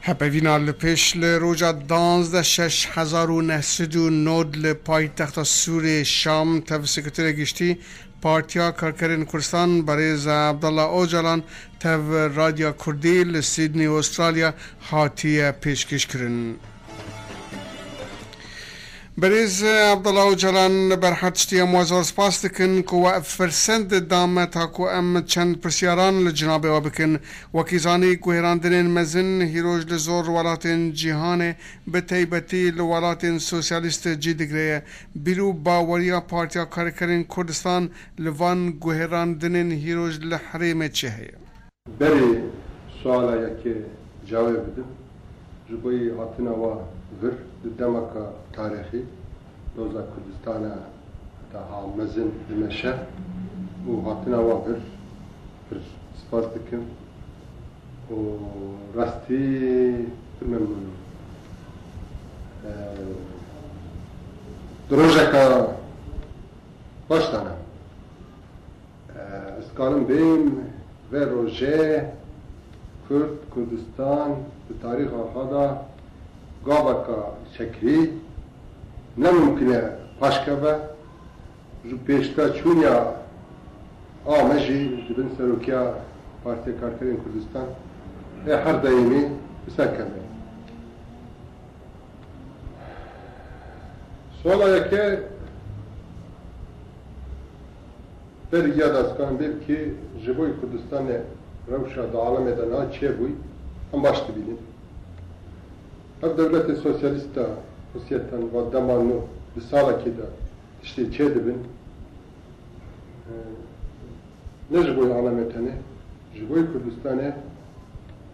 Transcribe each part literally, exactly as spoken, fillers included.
Hepevîna li pêş li roja danzdeh şeş hezar û neh sed û nod li paytexta Sûrê Şam tev Sekreterê Giştî Partiya Karkerên Kurdistan Berêz Abdullah Ocalan tev Radya Kurdî li Sydney, Australya hatiye pêşkêşkirin. Berêz Abdullah Ocalan, li ber her tiştî em we zor spas dikin ku we ev firsend da me ta ku em çend pirsyaran li cinabê we bikin. Wekî zanî, guhêrandinên mezin hîroj li zor welatên cîhanê, bi taybetî li welatên sosyalîst cî digire ye. Bîr û baweriya Partiya Karkerên Kurdistan li van guhêrandinên hîroj li herêmê çi heye? Berê suala yekê cawê bidim. Ji bo yî hatina wa vir di demeka tarîxî, doza Kurdistana daha mezin dimeşe û hatina wa vir pir spas dikim û rastî pir memnûn im. Eee, di rojeka baş de ne. Ez karim bêm vê rojê Kurd, Kurdistan di tarîxa xwe de gaveka çekirî ne mumkin e paş keve. Ji pêşdaçûniya a me jî di bin serokiya Partiya Karkerên Kurdistan ê her daîmî bi ser keve. Suala yeke, berî ya de ez karim bêm kî ji bo Kurdistanê rewşa di alemê de niha çêbûyî, em baş dibînin. Ev dewletê sosyalîst de xusiyeten va dema nû di salekê de tiştê çêdibin. Ne ji bo alemê tenê, ji bo Kurdistanê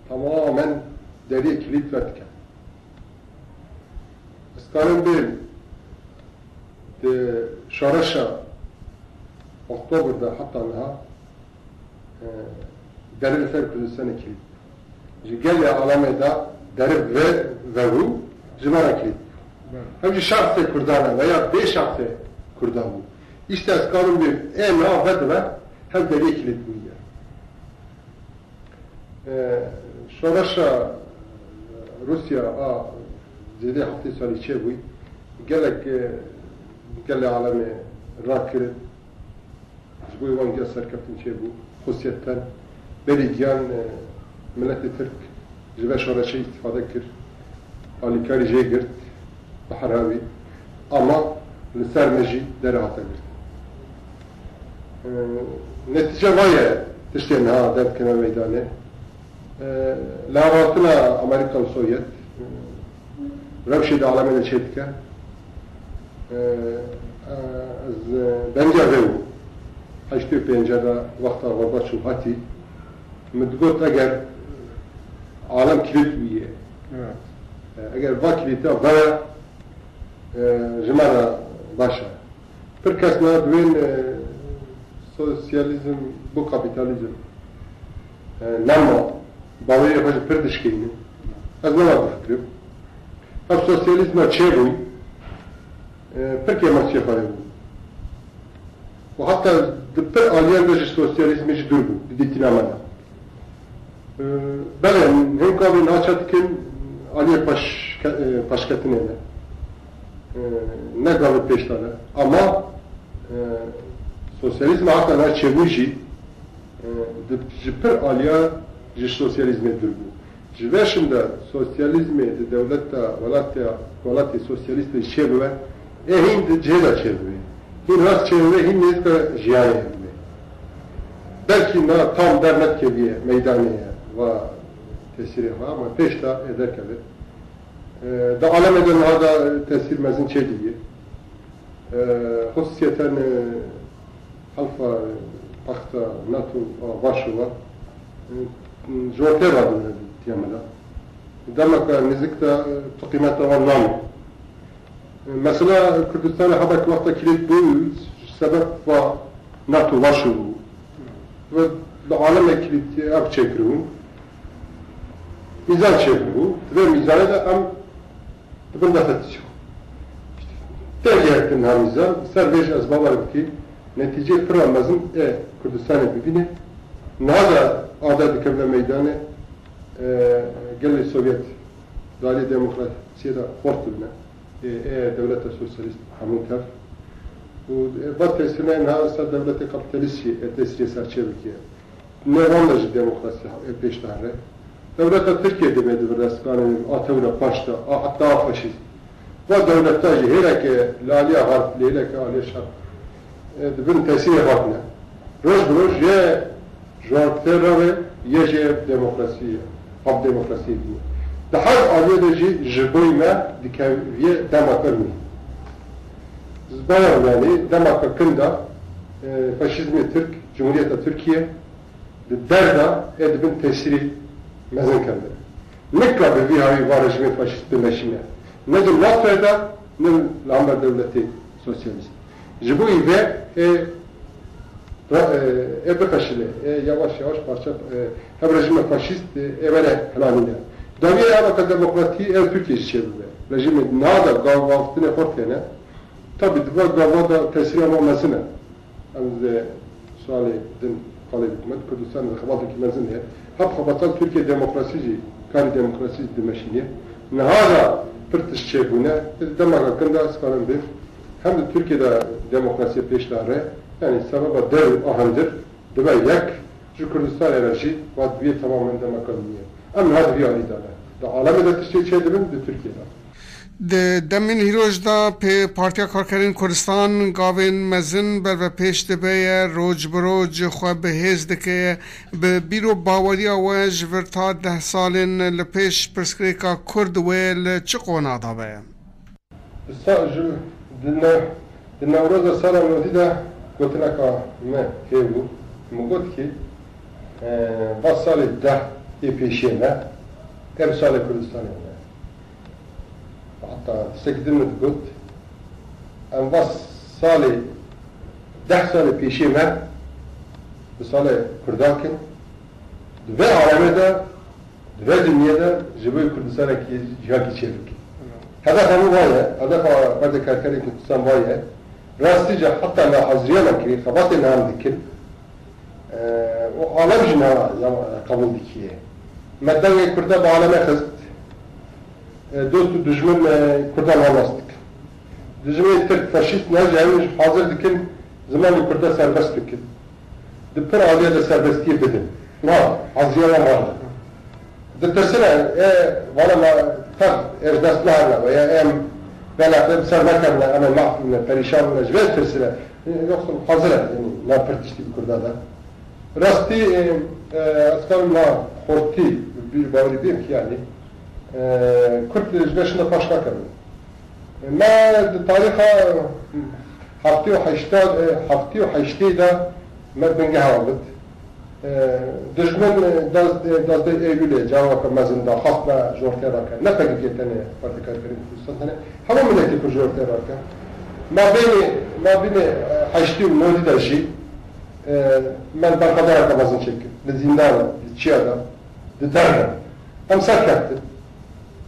temamen deriyê kilît vedike. Ez karim bêm di şoreşa Oktobr de heta niha, e, deriv li ser Kurdistanê kilît bû. Ji gelê alemê de deriv ve, vebû, ji me re kilît bû. Hem ji şexsê Kurdan e veya bê şexsê Kurdan bû. Îşte ez karim bêm ê niha vedive, hem deriyê kilît bûye. E, şoreşa Rûsya a zêdeyê heftê salî çêbûyî, gelek, e, gelê alemê rakirin. Ji bo wan gel serkeftin çêbû. Xusiyeten berî giyan, e, miletê Tirk ji vê şoreşê îstîfade kir. Alîkarî jê girt. Bi her hawî. Ama li ser me jî derhate girtin. Ee, netîce va ye tiştê niha derdikeve meydanê. Ee, li hevaltina Amerîka û Sovyet, ee, rewşê di alemê de çêdike. Ee, e, ez, e, bengiya vê bû. Heştê û pênc de wexta Gorbaçov hatî, min digot eger alem kilît bûye, Evet. e, eger va kilîta vere, e, ji me re baş e. Pir kes niha dibên, e, sosyalîzm bo kapîtalîzm, e, nema, bawerê xwe ji pir dişkeynin. Ez nema difikirim. Ev sosyalîzma çêbûyî, e, pir kêmasiyê xwe bû. Û heta di pir aliyan de ji sosyalîzmê jî dûr bû, di dîtina me de. Ee, belê, hin gavên niha çêdikin aliyê paşke-, e, paşketinê ne. Ee, ne gavê pêş de ne. Ama, e, sosyalîzma heta niha çêbû jî, e, di, ji pir aliya ji sosyalîzmê dûr bû. Ji vê şinda sosyalîzmê di dewleta, welatê, welatê sosyalîst de çêbibe, ê hîn di cihê de çêbibe. Hîn rast çêbibe, hîn nêzîka jiyanê bibe. Belkî na tam derneketiye meydanê ye, va tesîrê xwe, ama pêş de ê derkeve. E, di alemê de niha de tesîr mezin çêdiye. E, xusûsiyeten, e, helfa, e, pexta NATO a Varşova, e, ji wan tê radin diya me de. Demeke nêzîk de, e, tu qîmeta wan name. E, mesela Kurdistanê hebek wexta kilît bû, ji sebeb va NATO Varşova bû. Ve li alemê kilît ev çêkiribûn. Mîzan çêbû. Di vê mîzanê de em Di bin de xetî çû. Tevgehek niha mîzan, ser vê jî ez bawer bikî, netîceyê pir a mezin ê Kurdistanê bibîne. Niha de ade dikevne meydanê, e, gelê Sovyet Aliyê demokrasiyê de xort dibine. Ê, ê dewleta sosyalîst hemû tev. Û, ê, va tesîrine niha ser dewletê kapîtalîst jî, ê tesîrê ser çê bike. Nêvan de jî demokrasî, ê, pêş dihre. Dewleta Tirkiye dibê di vir destkanê a tewra paş de, a heta a faşîst. Va dewleta jî hêleke li aliya xerb, lê hêleke aliya şer, e, di bin tesîrê hatine. Roj bi roj yê ji wan tê re ve yê jê demokrasiyê, hab demokrasiyê dî. Di her aliyê de jî ji bo me dikeviyê demaka nû. Ez bawer im, yanî demaka kin de, e, faşîzmê Tirk, Cumhuriyeta Tirkiye, di der de ê di bin tesîrî mezin kevin. Nika bi vî hawî va rejîmê faşîst bimeşîne. Ne di NATOyê de, ne li hember dewletê sosyalîst. Ji bo î ve ê, ra-, ê, ê bifeşile, ê yavaş yavaş parça, ê, hev rejîma faşîst, ê, ê were helanîne. Dawiyê eweke demokratî ev Tirkiye jî çêbibe. Rejîmê niha de gav baftinê xurt hene. Tabî di va gava de tesîra wan mezin e. Em di salê din qalê dikime, di Kurdistanê de xebatekî mezin heye. Hep xebatan Tirkiye demokrasî jî, karî demokrasî jî dimeşînê. Niha de pir tişt çêbûne, ê di demeka kin de ez karim bê. Hem di Tirkiye de demokrasiyê pêş de re, yanî sebeba dev û ahendir dibe yek, ji Kurdistanê re jî, va divê temamen demeka nû ye. Em niha di vî alî de ne. Di alemê de tiştê çêdibin, di Tirkiye de. Di demên hîroj de pê Partiya Karkerên Kurdistan gavên mezin bervepêş dibe ye, roj bi roj xwe bi hêz dike ye. Bi bîr û baweriya we ji vir ta deh salên li pêş pirsgirêka Kurd wê li çi qona de be? Di sa-, ji, di ne-, di Newroza sala nodî de gotineka me hêbû. Min got kî, e, va salê deh ê pêşiyê me, ev salê Kurdistanê me. Heta tiştekî din min digot, em va salê, deh salê pêşiyê me, bi salê Kurdan kin, di vê alemê de, di vê dinyê de ji bo Kurdistanekî cihakî çêbike. Hedef hemû va ye, hedefa Partiya Karkerên Kurdistan va ye. Rastî jî heta me haziriya me kirî, xebatê me em dikin. Eee, û alem jî niha ya qebûl dikiye. Me dengê Kurda bi alemê xist. E, dost û dijmin, e, Kurdan helas dikin. Dijminê Tirk faşîst niha jî hemî hazir dikin zimanê Kurda serbest bikin. Di pir aliyê de serbestiyê bidin. Niha haziriya wan var. Ditirsine, e, vana me tev, e, ji dest neherne, veya em belê bi ser nekevine, em ê mahv bibine, perîşan bibine, ji vê tirsine. E, yoksa hazir e, yanî, na pir tiştî bi Kurda de. Rastî, e, e, ez karim na xortî, bîr bawerî bêm ki, yanî, e, Kurd ji vê şinda paş nakevin. E, me di tarîxa heftê û heştê, e, heftê û heştê de me bingeha avit. E, dijmin, e, daz-, e, dazdeh Eylûlê cawaka mezin da xwest me ji ortê rake. Ne P K K tenê, Partiya Karkerên Kurdistan tenê. Hemû miletê Kurd ji ortê rake. Mabênê, mabênê, e, heştê û nodî de jî, e, me berxwedaneke mezin çêkir. Li zîndan, li çiya de, di der de. Em serkeftin.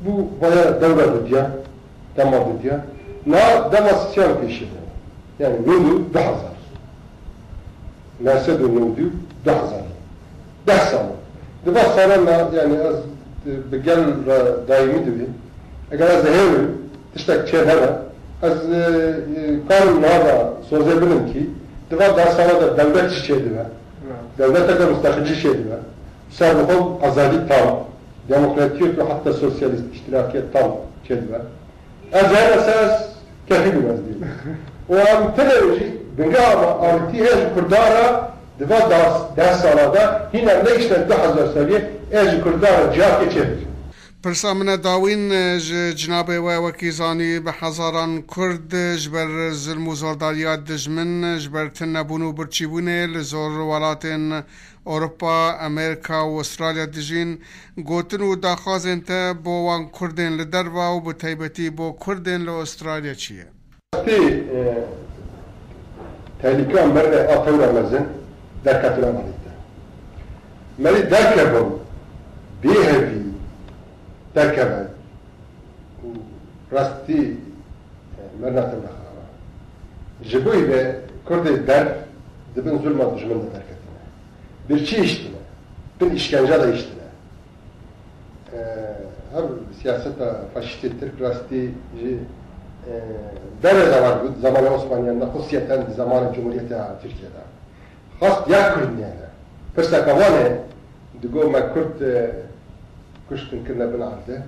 Bû vaya dewra dudiya, dema dudiya. Na dema sisiyan pêşî de. Yani nod û du hezar. Neh sed û nod û du hezar. Deh sal. Di va salan de, yani ez, e, bi gel re daîmî dibî. Eger ez hêvim, tiştek çê nebe, ez, e, e, karim niha de sozê binim ki, di va deh sala de dewlet jî çêdibe. Dewleteke musteqil jî çêdibe. Serbixwe, azadî tam, demokratiyet û heta sosyalîst, îştirakiyet tam çêdibe. Ez her ser kefîl im ez dî. Û em tine jî bingeha me avitî heye ji Kurdan re di va das-, deh sala de hîn em negiştine du hezar seriyê ê ji Kurdan re cihakê çêbir. Pirsa min e dawîn ji cinabê we, wekî zanî, bi hezaran Kurd ji ber zilm û zordariya dijmin, ji ber tunebûn û birçîbûnê li zor welatên Ewropa, Amerîka û Australya dijîn. Gotin û daxwazên te bo wan Kurdên li derve û bi taybetî bo Kurdên li Australya çi ye? Rastî, e, tehlîka merinê a tewra mezin derketina malî te. Merî derkeve û bêhevî derkeve û rastî, e, merina tewra xirab e. Ji bo vê Kurdê der di bin zulma dijmin de derketine. Birçî hiştine. Bin îşkence de hiştine. E, Ev siyaseta faşîstê Tirk rastî ji, e, berê de var bû, di zamanê Osmaniyan de, xusiyeten di zamanê Cumhuriyeta Tirkiye de. Xwest ya Kurd niyane. Pirseka wan e, digo me Kurd, e, kuştin kirine bin erde,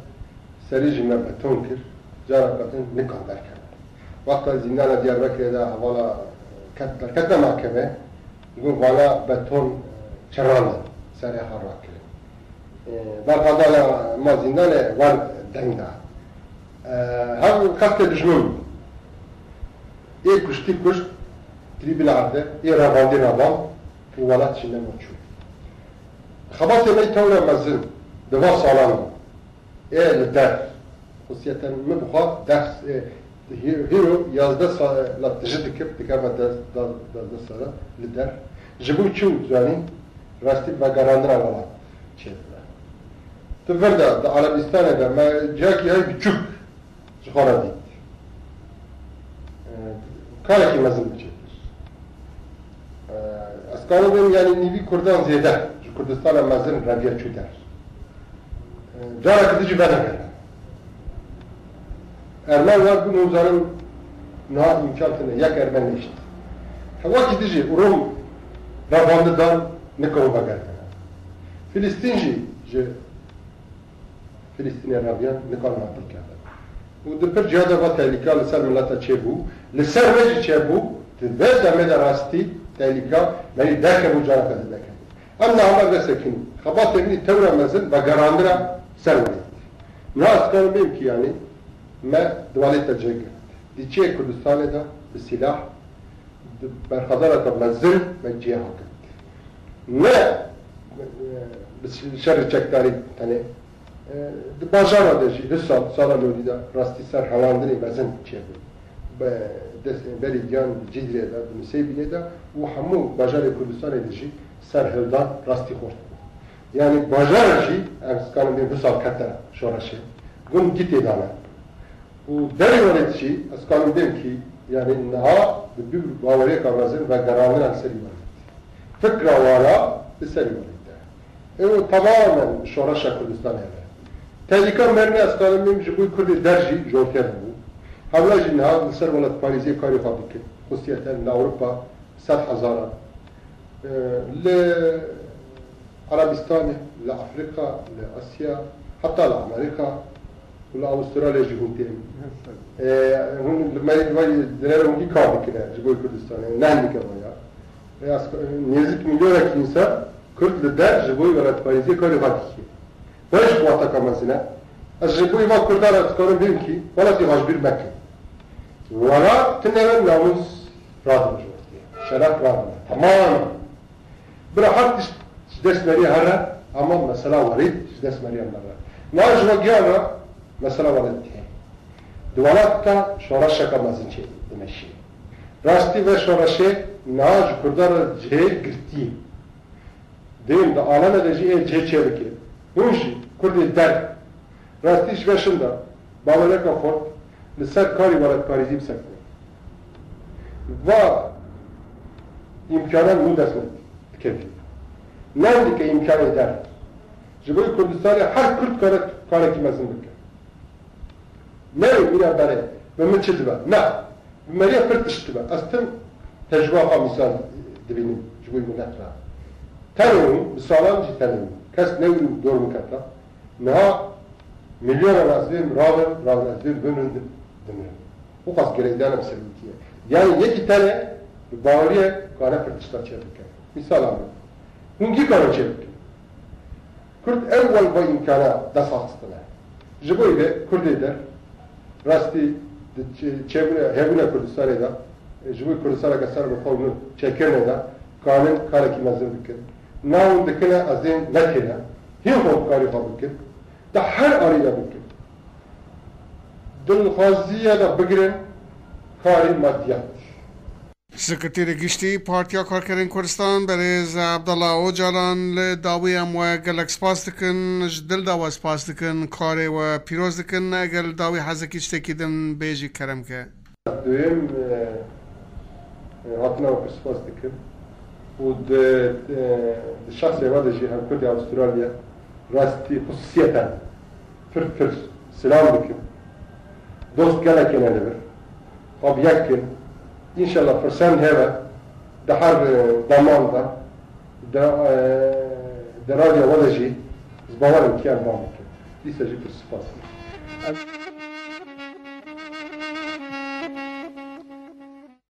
serî ji me beton kir, careke din nikan derkeve. Wexta zîndana Diyarbekirê de hevala ket, derketine mahkeme, got vana beton çerandin, serê xwe rakirin. E, berxwedana ma zîndanê wan deng da. E, hev xestê dijmin bû. Ê kuştî kuşt, kirî bin erde, ê revandî revand û welat jî nema çû. Xebatê me tewra mezin di van salan de. Ê li der. Xusiyeten min bi xwe deh, ê, hî-, hîro yazdeh sala tije dikim, dikeve dez, dez, yazdeh sala li der. Ji bo çi zanî, rastî vegerandina welat çêdibe. Tu vir de, di Erebistanê de, me ciyakî hey biçûk ji xwe re dît. E, karekî mezin biçêtir. E, ez karim bêm, yanî nîvî Kurdan zêde ji Kurdistana mezin reviya çû der. E, careke din jî venegere. Ermen wer bûn û zanin niha îmkan tune, yek Ermen nêşt. Hewakî din jî Rum revandi dan nikewin vegertine. Filistîn jî ji Filistînê reviyan nikan hatî kevin. Û di pir ciya de va tehlîka li ser mileta çêbû, li ser me jî çêbû, di vê demê de rastî tehlîka berî derkevû careke din derkevû. Em niha me vesekîn, xebatê min tewra mezin vegerandina ser welêt. Niha ez karim bêm kî yanî me di welêt de cih girt. Di çiyê Kurdistanê de bi sîlah, di berxwedaneke mezin me cihê xwe girt. Ne, e, bi şerê çekdarî tenê, e, di bajara de jî du sal, sala nodî de rastî serhelandinê mezin çêbû. Be-, dest-, berî giyan di Cîdrê de, di Miseybînê de û hemû bajarê Kurdistanê de jî serhildan rastî xurt bû. Yanî bajar jî, em dikarin bêjin du sal kete şoreşê, gund gî tê de ne. Û derê welêt jî, ez karim bêm kî, yanî niha bi du baweriyeka mezin vegerandina li serî welêt. Fikra wana li serî welêt de. Ew temamen şoreşa Kurdistanê hebe. Tehlîka merinê ez karim bêm ji bo Kurdê der jî jortiyane bû. Hewla jî niha li ser welatparêziyê karê xwe dikin. Xusiyeten li Ewropa sed hezaran. E, li Erebistanê, li Afrîka, li Asya, heta li Amerîka û li Avustralya jî hûn tên. E, hûn li me, me dinere hûn kî kar dikine ji bo Kurdistanê, ne hindike vaya. E, ez, nêzik milyonek însan Kurd li der ji bo welatparêziyê karê xwe dikî. Vay ji xwateka mezin e. Ez ji bo va Kurdan ez dikarim bêm kî, welatî xwe ji bîr mekin. Wela tune namûs radin ji ortê. Şeref radin. Temamen. Bira her tişt ji dest merî here, ama mesela welêt ji dest merî mere. Niha ji we giyan re mesela welêt tê. Di welat de şoreşeke mezin çê dimeşî. Rastî ve şoreşê niha ji Kurdan re cihê girtî. Dêm di aleme de jî ê cihê çê bike. Hûn jî Kurdê der. Rastî ji ve şinda baweriyeke xurt li ser karî welatparêzî bisekine. Va îmkanan nû dest me dikevî. Ne dike îmkanê der. Ji bo Kurdistanê her Kurd kare karekî mezin bike. Ne wî mîna berê, bi min çi dibe? Ne. Bi meriya pir tişt dibe. Ez tim tecrûba xwe mîsal dibînim ji bo milet re. Tenê hûn, bi salan jî tenê hûn. Kes ne wî dor min keta. Niha milyonan ez dibêm ravin, ravin ez dibêm bimrin, di-, dimirin. Û xwest girêdana bi serwîtiyê. Yanî yekî tenê bi baweriyê kare pir tişta çê bike. Mîsala min. Hûn kî karin çê bikin? Kurd ewwel va îmkana dest xistine. Ji bo vê Kurdê der rastî di çê-, çêbûne, hebûne Kurdistanê de, ji bo Kurdistaneke ser bi xwe nû çêkirine de, kanin karekî mezin bikin. Na hûn dikine, ez ê nekine. Hîn xwe karî xwe bikin. Di her alî de bikin. Dilxwaziya de bigirin, karî madiyat. Sekreterê Giştî Partiya Karkerên Kurdistan, berêz Abdullah Ocalan, li dawî em we gelek spas dikin, ji dil de we spas dikin, karê we pîroz dikin, eger li dawî hezekî tiştekî din bêjî kerem ke. Duyem, e, e, hatina we pir spas dikim û di, e, di şexsê we de jî hemkurdê Avustralya rastî xusûsiyeten Pir pir silam dikim. Dost gelekê ne li vir. Xwe bi yek kin. Înşallah firsen hebe di her, e, daman de, di, e, di radyo we de jî ji bawerin kiyan bam bikin. Dîsa jî pir spas.